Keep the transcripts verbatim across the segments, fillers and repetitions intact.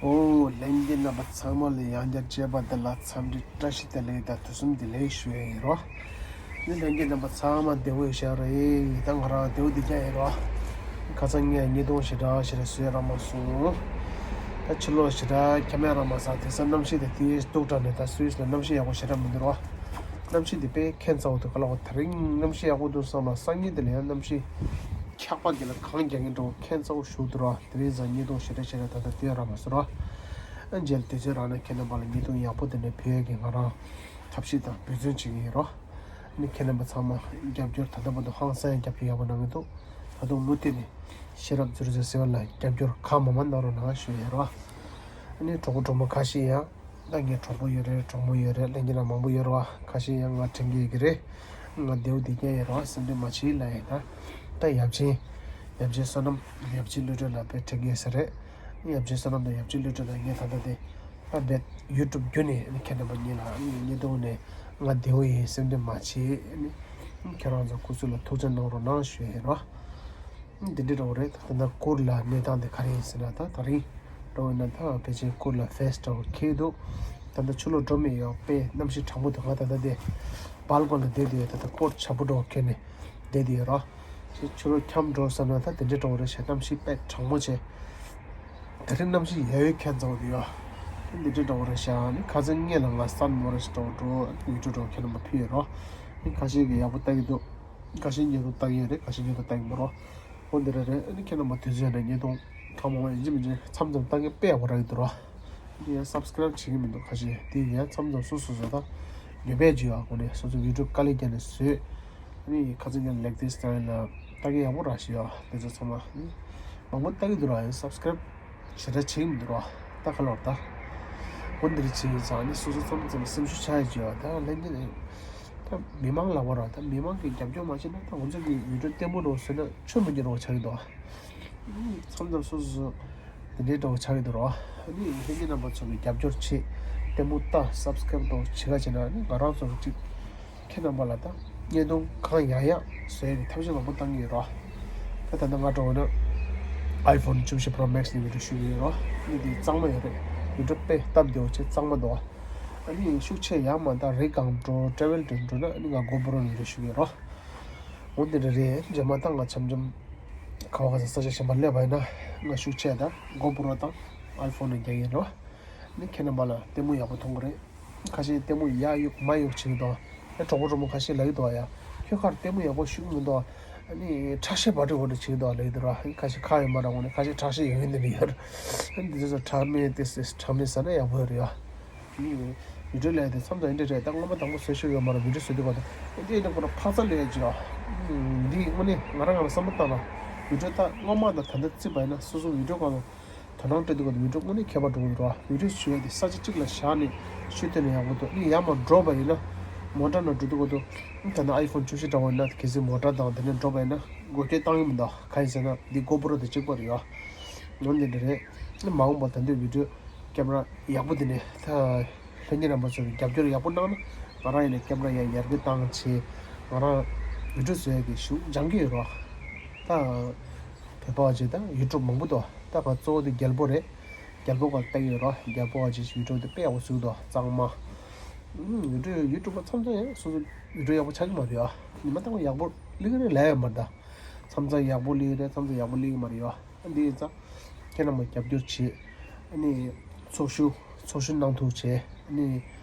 ཨོ། ལྷན་རྒྱས་རྣམ་པ་ཚང་མ་ལ་ཡང་བསྐྱར་མཇལ་བ་དེ་ལ་འཚམས་འདྲི་བཀྲ་ཤིས་བདེ་ལེགས་དང་དུས་གསུམ་བདེ་ལེགས་ཞུ་ཡ་ཡིན་རོ། ནི་ལྷན་རྒྱས་རྣམ་པ་ཚང་མ་བདེ་པོ་ཡོད་ཤག་རེད། ད་ང་རང་བདེ་པོ་བདེ་རྐྱང་ཡིན་རོ། ཁ་སང་ངས་ཉིས་སྟོང་ཞེ་དྲག་ཞེ་དྲག་བཟོས་རག་མ་སོང་། ད་ཕྱི་ལོགས་ཞེ་དྲག་ཁྱམས་ཡག་རག་མ་སོང་། དེང་སང་གནམ་གཤིས་དེ་དེའི་སྡུག་དྲགས་ནས། ད་སུད་སི་ལ་གནམ་གཤིས་ཡག་པོ་ཞེ་དྲག་མི་འདུག་རོ། གནམ་གཤིས་དེ་དཔེ་ཁྱད་མཚར་པོ་འདུག་ག་ལ་བ། དེ་རིང་གནམ་གཤིས་ཡག་པོ་འདུག་བསམ་ལ། སང་ཉིན་དེ་ལ་ཡང་གནམ་གཤིས་འཁྱག་པ་གི་ལ་གངས་རྒྱག་གིན་འགྲོ། ཁྱད་མཚར་པོ་ཞིག་འདུག་རོ། དེ་རིང་སང་ཉིས་སྟོང་ཞེ་དྲག་ཞེ་དྲག་ད་ལྟ་བསྡད་རག་མ་སོང་རོ། ཨ་རྗེས་ལ་དུས་ཚོད་རག་ན་ཁྱེད་རྣམ་པ་ལ་ཉིས་སྟོང་ཡག་པོ་དེ་འདྲ་ཕུལ་ཡས་ཀྱི་ང་རང་ཐབས་ཤེས་དང་འབད་བརྩོན་བྱེད་ཀྱི་ཡིན་རོ། ཨ་ནི་ཁྱེད་རྣམ་པ་ཚང་མ་རྒྱབ་སྐྱོར་ད་ལྟ་བར་དུ་ཧང་སང་ཡང་རྒྱབ་སྐྱོར་ཡག་པོ་གནང་གི་འདུག་ད་དུང་མུ་མཐུད་ནས་ཤེས་རབ་ཛི་རོ་ཛི་རོ་སེ་བན་ལ་རྒྱབ་སྐྱོར་གང་མང་མང་གནང་རོགས་གནང་ཞུ་ཡས་རོ། ཨ་ནི་གྲོགས་པོ་གྲོགས་མོ་ཁ་ཤས་ཡང་། ད་ངའི་གྲོགས་པོ་ཡོད་རེད། གྲོགས་མོ་ཡོད་རེད། ལྷན་རྒྱས་ནང་མང་པོ་ཡོད་རེད་བ། ཁ་ཤས་ཡང་ང་དྲན་གྱི་ཡོད་ཀྱི་རེད། ང་བདེ་པོ་བདེ་རྐྱང་ཡོད་རེད་བ། སེམས་ཁྲལ་མ་བྱེད་ལབ་ཡིན། ད་ད་ཡབ་ཆེན། ཡབ་ཆེན་བསོད་ནམས། ཡབ་ཆེན་བློ་གྲོས་ལགས་དཔེ་དྲན་གྱི་ཡོད་ས་རེད། ཡབ་ཆེན་བསོད་ནམས་དང་ཡབ་ཆེན་བློ་གྲོས་ལགས་ངས་ད་ལྟ་དེ། ད་རྦད་ཡུ་ཊུབ་བརྒྱུད་ནས་ཁྱེད་རྣམ་པ་གཉིས་ལ་ཉིས་སྟོང་ནས་ང་བདེ་པོ་ཡིན། སེམས་ཁྲལ་མ་བྱེད། ཁྱེད་རང་ཚོ་སྐུ་གཟུགས་ལ་ཐུགས་ཆེ་གནང་རོགས་གནང་ཞུ་ཡ་ཡིན་རོ། འདི་འདྲ་འདྲ་བོ་རེད། ད་ལྟ་གུར་ལ་གནས་སྟངས་དེ་ག་རེ་ཡིན་ཟེར་ན། ད་ད་རིང་འགྲོ་བ་ཡིན་ན་ད་ཕལ་ཆེར་གུར་ལ་ཕེ་སི་འདྲ་བོ་འཁྱེར་འདུག་ད་ལྟ་ཕྱི་ལོགས་འགྲོ་མི་ཡོད་པས་གནམ་གཤིས་གྲང་མོ་འདུག་ང་ད་ལྟ་དེ་སྦལ་ཀོ་ནི་བསྡད་དེ་ཡོད། ད་ལྟ་ཀོ་ཊི་ཞབས་པུ་འདྲ་བོ་འཁྱེར་ནས་བསྡད་དེ་ཡོད་རོ། ཕྱི་ཕྱི་ལོགས་འཁྱམས་འགྲོ་བསམ་ན་ད་དེ་འདྲ་འདྲ་བོ་རེད་ཤག་གནམ་གཤིས་དཔེ་གྲང་མོ་བྱས། དེ་རིང་གནམ་གཤིས་ཡ་ཡོད་ཁྱད་མཚར་པོ་འདུག་ཡ། འདི་འདྲ་འདྲ་བོ་རེད་ཤག་ནི་ཁ་སང་ངས་ལ་ང་སན་མོ་རེ་ཞིག་འདྲ་བོ་འགྲོ་ཡུ་ཊུབ་འདྲ་བོ་ཁྱེད་རྣམ་པ་ཕུལ་ཡོད་རོ། ནི་ཁ་ཤས་ཀྱིས་ཡག་པོ་ལྟ་གི་འདུག་ཁ་ཤས་ཉེས་རྡུང་ལྟ་གི་ཡོད་རེད། ཁ་ཤས་ཉེས་རྡུང་ལྟ་གི་མ་རེད། འོ་འདི་རེད་རེད། ཨ་ནི་ཁྱེད་རྣམ་པ་དུས་ཚོད་ཡོད་ན་ཉེས་རྡུང་གང་མང་མང་ཡིན་གཅིག་མིན་གཅིག་མཚམས་མཚམས་ལྟ་མཁན་དཔེ་ཡག་པོ་རག་གི་འདུག་ར། འདི་ཡང་སབ་སི་ཀ་རེབ་བྱེད་ཀྱི་མི་འདུག་ཁ་ཤས་འདི་ཡང་མཚམས་མཚམས་སོ་སོ་སོ་ད་ཉོ་པས་བརྗོད་ཡག་གོ་ནས་སོ་སོ་ཡུ་ཊུབ་དཀའ་ལས་བརྒྱབ་ནས་བཟོས། ཨ་ནི་ཁ་སང་ཉིན་ལེག་དེ་སི་ཊལ་ལ་ལྟ་གི་ཡག་པོ་རག་ཤི་ཡ། དེ་ཚོ་ཚང་མ་མང་པོ་ལྟ་གི་འདུག་ར། ཡང་སབ་སི་ཀ་རེབ་ཞེ་དྲག་བྱེད་ཀྱི་མི་འདུག་ར། ད་ག་ལོར་ད། འོ་འདིར་བྱེད་ཡིན་ཙང་ནི་སོ་སོ་ཚང་མ་ཚང་མ་སེམས་ཤུགས་ཆག་ཡ་བྱེད་ཡ། ད་ལན་འདི་ནི་ད་མི་མང་ལ་བར་བ། ད་མི་མང་གིས་རྒྱབ་སྐྱོར་མ་བྱས་ན་ད་ང་ཚོ་གི་ཡུ་ཊུབ་ལྟད་མོ་རོགས་བཟོས་ན་ཆོ་མི་འགྱུར་རོགས་ཆགས་ཀྱི་འདུག་མཚམས་མཚམས་སོ་སོ་སོ་དེ་འདྲའི་འདྲ་བོ་ཆགས་ཀྱི་འདུག་རོགས། ཨ་ནི་ལྷན་རྒྱས་རྣམ་པ་ཚོ་གི་རྒྱབ་སྐྱོར་ཆེད་ལྟད་མོ་ལྟ། སབ་སི་ཀ་རེབ་དང་བྱེད་ག་བྱེད་ན་ནི་ང་རང་ཚོ་གི་ཅིག་ཁྱེད་རྣམ་པ་ལ་ད་བརྙན་ཐུང་གང་ཡག་ཡག་བཟོ་ཡ་གི་ཐབས་ཤེས་མང་པོ་བཏང་གི་ཡོད་རོགས། ད་ད་ལྟ་ང་འདྲ་བོ་ན་ཨའི་ཕོན་བཅུ་བཞི་པྲོ་མེག་སི་ནས་བི་ཌིའོ་ཞུ་གི་ཡོད་རོགས། ཨ་ནི་དེ་གཙང་མ་ཡོད་རེད། བི་ཌིའོ་དཔེ་སྟབས་བདེ་བོ་བྱས་གཙང་མ་འདུག་ཨ་ནི་ཤུགས་ཆེ་ཡག་མ་ད་རི་སྒང་འགྲོ་ཊེ་རེ་ཝལ་འགྲོ་འགྲོ་ན་ཨ་ནི་ང་གོ་པྲོ་ནས་བི་ཌིའོ་ཞུ་གི་ཡོད་རོགས། འོ་འདི་འདྲ་རེད། རྗེས་མ་ད་ང་འཆམ་འཆམ་ག་བ་ག་ས་ས་ཆ་གཞན་པ་སླེབས་པ་ཡིན་ན་ང་ཤུགས་ཆེ་ད་གོ་པྲོ་དང་ཨའི་ཕོན་ནས་རྒྱག་གི་ཡིན་རོགས། ནི་ཁྱེད་རྣམ་པ་ལ་ལྟད་མོ་ཡག་པོ་མཐོང་གི་རེད། ཁ་ཤས་ལྟད་མོ་ཡག་ཡོད་མ་ཡོད་བྱེད་ཀྱི་འདུག་ཨེ་གྲོགས་པོ་གྲོགས་མོ་ཁ་ཤས་ལབ་ཀྱི་འདུག་ཡ། ཁྱོད་ཁར་ལྟད་མོ་ཡག་པོ་ཞུགས་མི་འདུག་ཨ་ནི་ཁྲག་ཤེད་བ་འདྲ་བ་འདྲ་བྱེད་ཀྱི་འདུག་ལབ་ཀྱི་འདུག་ར། ཁ་ཤས་ཁ་ཡོད་མ་ར་འོང་ནས་ཁ་ཤས་ཁྲག་ཤེད་ཡོད་ནི་མི་ཡོད་ར། ཨ་ནི་འདི་ཚོ་ཁྲག་མེད་དེ་ཁྲག་མེད་ཟ་ན་ཡག་པོ་ཡོད་རེད་ཡ། ཨ་ནི་བི་ཌིའོ་ལབ་ཡ་དེ་མཚམས་དང་འདི་འདྲ་རེད། ད་སྔོན་མ་དང་པོ་བཟོ་ཤེས་ཡོད་མ་ར། བི་ཌིའོ་བཟོ་དུས་ག་དུས་ཨེ་འདི་ཨེ་འདྲ་ཁོ་ར་ཕག་ཚ་ལས་ཀྱི་ར། འདི་དངོས་གནས་ང་རང་ང་རང་བསམ་བློ་བཏང་ན་བི་ཌིའོ་ད་སྔོན་མ་དང་ད་ལྟ་བརྩིས་པ་ཡིན་ན་སོ་སོ་བི་ཌིའོ་གང་ལ། དོ་སྣང་སྤྲད་དུས་སྐབས་སུ་བི་ཌིའོ་དངོས་གནས་ཁྱད་པར་འགྲོ་གི་འདུག་ར། བི་ཌིའོ་བཟོ་ཡ་དེ་ས་ཆ་གཅིག་ལ་བཞག་ནས་ཤུལ་ཐོན་ནས་ཡག་པོ་འདུག་ཨ་ནི་ཡར་མར་འགྲོ་བ་ཡིན་ན་མོ་ཊ་ནང་འགྲོ་དུས་སྐབས་སུ་ད་ནི་ཨའི་ཕོན་བཅུ་བཞི་འདྲ་བོ་ཡིན་ན་གལ་སྲིད་མོ་ཊ་དང་དེ་ནས་འགྲོ་བ་ཡིན་ན་འགུལ་སྐྱོད་བཏང་གི་མི་འདུག་གང་ཡིན་ཟེར་ན་འདི་གོ་པྲོ་དང་གཅིག་པ་རེད་ཡ། འོ་འདི་འདྲ་རེད། ཨ་ནི་མ་འོངས་པ་ད་འདོད་བི་ཌིའོ་ཀེམ་ར་ཡག་པོ་དེ་ནས་ད་ལྷན་རྒྱས་རྣམ་པ་ཚོ་གིས་རྒྱབ་སྐྱོར་ཡག་པོ་གནང་ན་ང་རང་ཡིན་ན་ཀེམ་ར་ཡར་ཡར་རྒྱས་བཏང་བྱས་ང་རང་བི་ཌིའོ་བཟོ་ཡ་གི་ཤུགས་སྦྱང་གི་ཡོད་ར། ད་བོད་པ་བ་ཅིག་ད་ཡུ་ཊུབ་མང་པོ་འདུག་ད་ང་གཙོ་བོ་དེ་རྒྱལ་པོ་རེད། རྒྱལ་པོ་ག་ལྟ་གི་ཡོད་ར། རྒྱལ་པོ་བ་ཅིག་ཡུ་ཊུབ་དེ་དཔེ་ཡག་པོ་བཟོས་འདུག་གཙང་མ། ཡུ་ཊུབ་ཡུ་ཊུབ་པ་མཚམས་མཚམས་ཡང་སོ་སོ་ཡུ་ཊུབ་ཡག་པོ་ཆགས་ཀྱི་མ་རེད་ཡ། ཉི་མ་རྟག་པར་ཡག་པོ་སླེབས་ཀྱི་རེད་ལབ་ཡ་མ་རེད་ད། མཚམས་མཚམས་ཡག་པོ་སླེབས་ཀྱི་རེད། མཚམས་མཚམས་ཡག་པོ་སླེབས་ཀྱི་མ་རེད་ཡ། འདི་ཡིན་ཙང་ཁྱེད་རྣམ་པ་རྒྱབ་སྐྱོར་བྱེད། ཨ་ནི་ཚོགས་ཞུགས་ཚོགས་ཞུགས་གནང་ཐུབ་བྱེད། ཨ་ནི་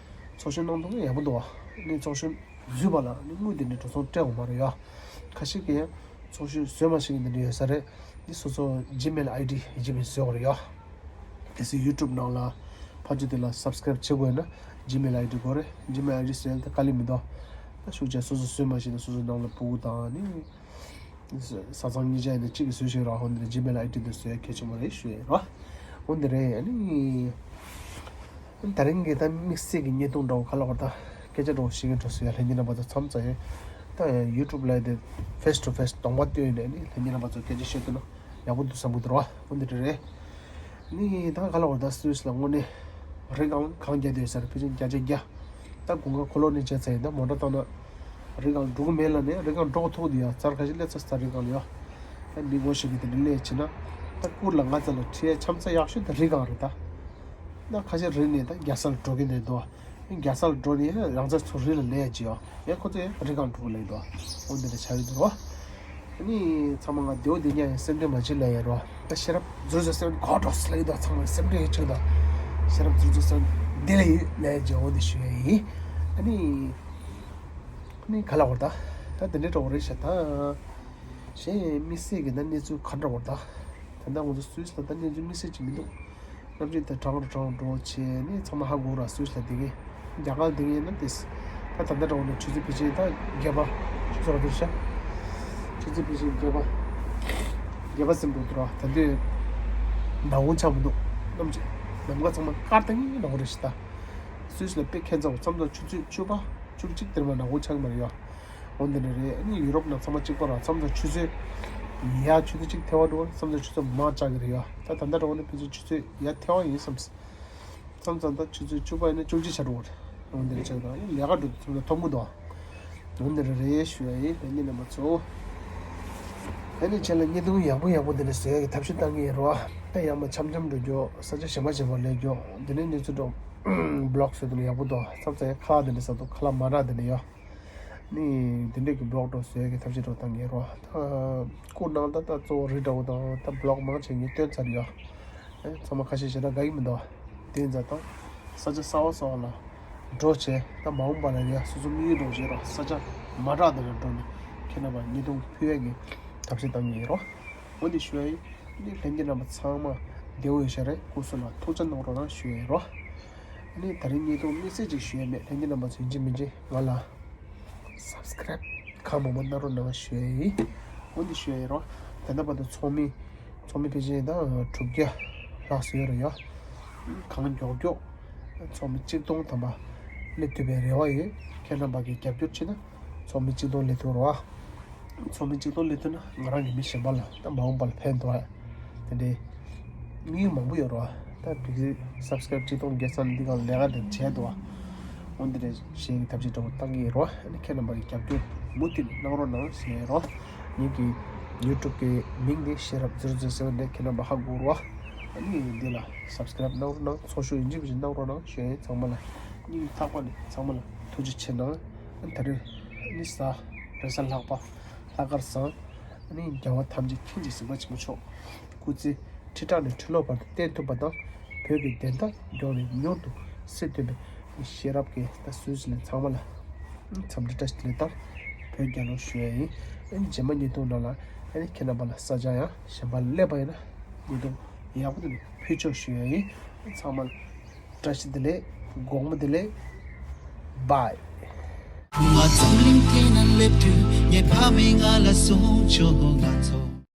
ཚོགས་ཞུགས་གནང་ཐུབ་ན་ཡག་པོ་འདུག་ཨ་ནི་ཚོགས་ཞུགས་བཟོས་པ་ལ་ཨ་ནི་དངུལ་དེ་འདྲ་འགྲོ་སོང་སྤྲད་འོང་མ་རེད་ཡ། ཁ་ཤས་ཀྱིས་ཡང་ཚོགས་ཞུགས་བཟོས་མ་ཤེས་མཁན་དེ་འདྲ་ཡོད་ས་རེད། འདི་སོ་སོ་ཇི་མེལ་ཨའི་ཌི་ཡིན་གཅིག་མིན་བཟོས་པ་རེད་ཡ། གལ་སྲིད་ཡུ་ཊུབ་ནང་ལ་ཕར་ཚུར་དེ་ལ་སབ་སི་ཀ་རེབ་བྱེད་དགོས་ན་ཇི་མེལ་ཨའི་ཌི་དགོས་རེད། ཇི་མེལ་ཨའི་ཌི་བཟོས་ཡ་དེ་དཀའ་ལས་མི་འདུག་ད་ཤུགས་ཆེ་སོ་སོ་བཟོས་མ་ཤེས་ན་སོ་སོ་ནང་ལ་ཕྲུ་གུ་དང་ནི། བཟའ་ཚང་གཉིས་ཆ་ཡིན་ན་གཅིག་གིས་བཟོས་ཤིག་ར། ཧོ་འདི་ཇི་མེལ་ཨའི་ཌི་འདི་བཟོ་ཡ་གལ་ཆེན་པོ་རེད་ཞུ་ཡ་ར། འོ་འདི་རེད། ཨ་ནི་ད་རིང་གི་ད་དམིགས་བསལ་གྱི་བརྙན་ཐུང་འདྲ་བོ་ག་ལ་བར་ད་སྐད་ཆ་འདྲ་བོ་བཤད་མཁན་འདྲ་བོ་བཟོ་ཡ་ལྷན་རྒྱས་རྣམ་པ་ཚོ་མཚམས་མཚམས་ཡོད། ད་ཡུ་ཊུབ་ལ་དེ་ཕེ་སི་ཊུ་ཕེ་སི་གདོང་པ་སྟོན་ནས་ནི་ལྷན་རྒྱས་རྣམ་པ་ཚོ་སྐད་ཆ་བཤད་ཐུབ་ན་ཡག་པོ་འདུག་བསམ་གྱི་འདུག་ར། འོ་འདི་རེད། ནི་ད་ག་ལ་བར་ད་སུད་སི་ལ་དངོས་གནས་རི་སྒང་གངས་རྒྱག་བསྡད་ཡོད་ས་རེད། ཕལ་ཆེར་བརྒྱ་ཆ་བརྒྱ། ད་དགུན་ཁ་ཁོ་ལོ་ནི་བྱས་ཚར་ཡིན། ད་མོ་ཊ་བཏང་ན་རི་སྒང་འགྲོ་གི་མེད་ལ་ནི་རི་སྒང་འགྲོ་གི་ཐུག་འདུག་ཡ། ཚར་ཁ་ཤས་སླེབས་ཚར་ས་རི་སྒང་ལ་ཡ། ད་མི་ངོ་ཤེས་ཀྱི་དེ་འདྲ་སླེབས་བྱས་ན་ ད་གུར་ལ་ང་ཚོ་ལ་ཁྲིད་ཡ་ཆམ་ས་ཡག་ཤོས་དེ་རི་སྒང་རེད་ད། ད་ཁ་ཤས་རི་ནས་ད་རྒྱལ་ས་ལ་འགྲོ་གི་ནས་འདུག་རྒྱལ་ས་ལ་འགྲོ་ནས་རང་ཚོ་ཚུར་རི་ལ་ལས་ཀྱི་ཡོད། ཡང་ཁོ་ཚོ་ཡང་རི་སྒང་འགྲོ་གི་ལས་འདུག་འོ་འདི་འདྲ་ཆགས་ཀྱི་འདུག་ཨ་ནི་ཚང་མ་ང་བདེ་བོ་བདེ་ཉག་ཡིན། སེམས་ཁྲལ་མ་བྱེད་ལ་ཡ་རོ། ད་ཤེས་རབ་ཛིརོ་ཛིརོ་སེ་བན་གོ་འགྲོ་སི་ལ་ཡི་དོ། ཚང་མ་སེམས་ཁྲལ་ཡོད་ཆོག་དོ། ཤེས་རབ་ཛིརོ་ཛིརོ་སེ་བན་འདི་ལ་ཡི་ལས་ཀྱི་འོ་འདི་ཞུ་ཡ་ཡིན། ཨ་ནི་ཨ་ནི་ག་ལ་བར་ད་ད་འདི་འདྲ་འགྲོ་བ་རེད་ཤག་ད་གཞན་དམིགས་བསལ་གྱི་ད་གནས་ཚུལ་ག་འདྲ་བར་ད་ད་ལྟ་ང་ཚོ་སུད་སི་ལ་ད་གནས་ཚུལ་དམིགས་བསལ་ཅིག་མི་འདུག་ནམ་རྒྱུན་དེ་གྲང་རུ་གྲང་རུ་འགྲོ་བྱས་ནས་ཚང་མ་ཧ་གོ་ར། སུད་སི་ལ་བསྡད་མཁན་རྒྱ་གར་བསྡད་མཁན་ཡིན་ན་དེ། ད་ད་ལྟ་འགྲོ་ནས་ཆུ་ཚོད་ཕལ་ཆེར་ད་བརྒྱད་པ། ཆུ་ཚོད་ར་དེར་ཤ་ཆུ་ཚོད་ཕལ་ཆེར་བརྒྱད་པ། བརྒྱད་པ་ཟིན་འགྲོ་འདུག་ར། ད་དུས་ནག་ཁུང་ཆགས་མི་འདུག་ནམ་རྒྱུན་ནམ་མཁའ་ཚང་མ་དཀར་ཏང་ཏང་རེད་ཤག་ད། སུད་སི་ལ་དཔེ་ཁྱད་མཚར་བ། མཚམས་མཚམས་ཆུ་ཚོད་བཅུ་པ་བཅུ་གཅིག་དེར་མ་ནག་ཁུང་ཆགས་མ་རེད་ཡ། འོ་འདི་འདྲ་རེད། ཨ་ནི་ཡུ་རོབ་ནང་ཚང་མ་གཅིག་པ་ར། མཚམས་མཚམས་ཆུ་ཚོད་ཡ་ཆུ་ཚོད་གཅིག་ཐལ་བ་འགྲོ་བ། མཚམས་མཚམས་ཆུ་ཚོད་མང་ཆགས་ཀྱི་རེད་ཡ། ད་ད་ལྟ་འགྲོ་བ་ནི་ཕལ་ཆེར་ཆུ་ཚོད་ཡ་ཐལ་བ་ཡིན་བསམ། མཚམས་མཚམས་ད་ཆུ་ཚོད་བཅུ་པ་ཡིན་ན་བཅུ་གཅིག་ཆགས་འགྲོ་བ་རེད། འོ་འདི་འདྲ་ཆགས་འདུག་ཨ་ནི་ལས་ཀ་འགྲོ་དུས་མཚམས་མཚམས་ཐོབ་གི་འདུག་འོ་འདི་འདྲ་རེད་ཞུ་ཡ་ཡིན། ལྷན་རྒྱས་རྣམ་པ་ཚོ། ཨ་ནི་ཁྱེད་ལ་བརྙན་ཐུང་ཡག་པོ་ཡག་པོ་འདི་འདྲ་བཟོ་ཡ་གི་ཐབས་ཤེས་བཏང་གི་ཡིན་རོ། ད་ཡང་མ་འཆམ་འཆམ་འགྲོ་རྒྱུ། ས་ཆ་གཞན་པ་གཞན་པ་ལས་རྒྱུ། འདི་ནས་གནས་ཚུལ་འགྲོ་བི་ལོག་བཟོས་དུས་ཡག་པོ་འདུག་མཚམས་མཚམས་ཡང་ཁ་ལག་འདི་འདྲ་ཟ་དུས་ཁ་ལག་མ་འདྲ་འདི་འདྲ་ཡོད། ནི་འདི་འདྲས་ཀྱི་བི་ལོག་འགྲོ་བཟོ་ཡ་གི་ཐབས་ཤེས་འགྲོ་བཏང་གི་ཡིན་རོ། ད་སྐུ་ནང་ད་ད་གཙོ་བོ་རི་འདྲ་བོ་དང་ད་བི་ལོག་མང་ཆེ་ངས་སྟོན་ཚར་ཡོད། ཨེ་ཚང་མ་ཁ་ཤས་ཞེ་དྲག་དགའ་གི་མི་འདུག་དེ་ཡིན་ཙང་ད་ས་ཆ་གསར་པ་གསར་པ་ལ་འགྲོ་བྱས། ད་མ་འོངས་པ་ལ་ཡ་སོ་སོ་དམིགས་ཡུལ་འགྲོ་བྱས་རོ། ས་ཆ་མ་དྲག་འདི་ལ་འགྲོ་ནས་ཁྱེད་རྣམ་པ་བརྙན་ཐུང་ཕུལ་ཡ་གི་ཐབས་ཤེས་བཏང་གི་ཡིན་རོ། འོ་འདི་ཞུ་ཡ་ཡིན། ནི་ལྷན་རྒྱས་རྣམ་པ་ཚང་མ་བདེ་པོ་ཡོད་ཤག་རེད། སྐུ་གཟུགས་ལ་ཐུགས་ཅག་གནང་རོགས་གནང་ཞུ་ཡ་ཡིན་རོ། ནི་ད་རིང་བརྙན་ཐུང་དམིགས་བསལ་ཅིག་ཞུ་ཡ་མེད། ལྷན་རྒྱས་རྣམ་པ་ཚོ་ཡིན་གཅིག་མིན་གཅིག་ང་ལ་སབ་སི་ཀ་རབ་གང་མང་མང་གནང་རོགས་གནང་ཞུ་ཡ་ཡིན། འོ་འདི་ཞུ་ཡ་ཡིན་རོ། ད་ལྟ་བར་དུ་ཚོགས་མི་ཚོགས་མི་ཕལ་ཆེར་ད་དྲུག་བརྒྱ་ལྷག་ཙམ་ཡོད་རེད་ཡ། གང་མགྱོགས་མགྱོགས་ཚོགས་མི་གཅིག་སྟོང་ཐམ་པ་སླེབས་ཐུབ་པའི་རེ་བ་ཡོད། ཁྱེད་རྣམ་པ་གིས་རྒྱབ་སྐྱོར་བྱས་ན་ཚོགས་མི་གཅིག་སྟོང་སླེབས་ཐུབ་རོགས། ཚོགས་མི་གཅིག་སྟོང་སླེབས་ཐུབ་ན་ང་རང་གི་མི་གཞན་པ་ལ་ད་མ་འོངས་པ་ལ་ཕན་ཐོགས་ཡ་དེ་འདྲའི་དམིགས་ཡུལ་མང་པོ་ཡོད་རེད་བ། ད་བི་ཀི་སབ་སི་ཀ་རབ་གཅིག་སྟོང་བརྒྱད་ཙམ་འདི་ག་ལས་ཀ་འདི་བྱས་འདུག་བ། འོ་འདི་འདྲའི་གཞན་གྱི་ཐབས་ཤེས་འདྲ་པོ་བཏང་གི་ཡོད་རེད་བ། ཨ་ནི་ཁྱེད་རྣམ་པ་གི་རྒྱབ་སྐྱོར་མུ་མཐུད་ནས་གནང་རོགས་གནང་ཞུ་ཡ་ཡིན་རོ། ངེད་ཀྱི་ཡུ་ཊུབ་ཀྱི་མིང་འདི་ཤེས་རབ་ཛི་རོ་ཛི་རོ་སེ་བན་རེད། ཁྱེད་རྣམ་པ་ཧ་གོ་རེད་བ། ཨ་ནི་འདི་ལ་སབ་སི་ཀ་རབ་གནང་རོགས་གནང་། ཚོགས་ཞུགས་ཡིན་གཅིག་མིན་གཅིག་གནང་རོགས་གནང་ཞུ་ཡ་ཡིན། ཚང་མ་ལ་སྙིང་ཐག་པ་ནས་ཚང་མ་ལ་ཐུགས་རྗེ་ཆེ་གནང་། ཨ་ནི་ད་རེས་ཨ་ནི་གཟའ་རེས་གཟའ་ལྷག་པ་ལྷག་དཀར་བཟང་། ཨ་ནི་རྒྱལ་བ་ཐམས་ཅད་མཁྱེན་ཅིང་གཟིགས་པ་ཆེན་པོ་མཆོག་སྐུ་ཚེ་ཁྲི་ཕྲག་ནས་ཁྲི་ལོ་བར་དུ་བརྟན་ཐུབ་པ་དང་། བོད་ཀྱི་བདེན་མཐའ་མགྱོགས་ནས་མྱུར་དུ་སེལ་ཐུབ་པའི་ཤེས་རབ་ཀྱི་ད་སུད་སི་ལན་ཚང་མ་ལ་འཚམས་འདྲི་བཀྲ་ཤིས་བདེ་ལེགས་དང་བོད་རྒྱལ་ལོ་ཞུ་ཡ་ཡིན། ཨ་ནི་རྗེས་མ་བརྙན་ཐུང་ནང་ལ་ཨ་ནི་ཁྱེད་རྣམ་པ་ལ་ས་ཆ་ཡང་གཞན་པ་སླེབས་པ་ཡིན་ན་བརྙན་ཐུང་ཡག་པོ་དེ་ནས་ཕུལ་ཆོག་ཞུ་ཡ་ཡིན། ཚང་མ་ལ་བཀྲ་ཤིས་བདེ་ལེགས། དགོང་མོ་བདེ་ལེགས། བྷའི། ང་འཛམ་གླིང་སྟེང་ན་སླེབས་དུས་ངའི་ཕ་མས་ང་ལ་གསུངས་བྱུང་། ང་ཚོ།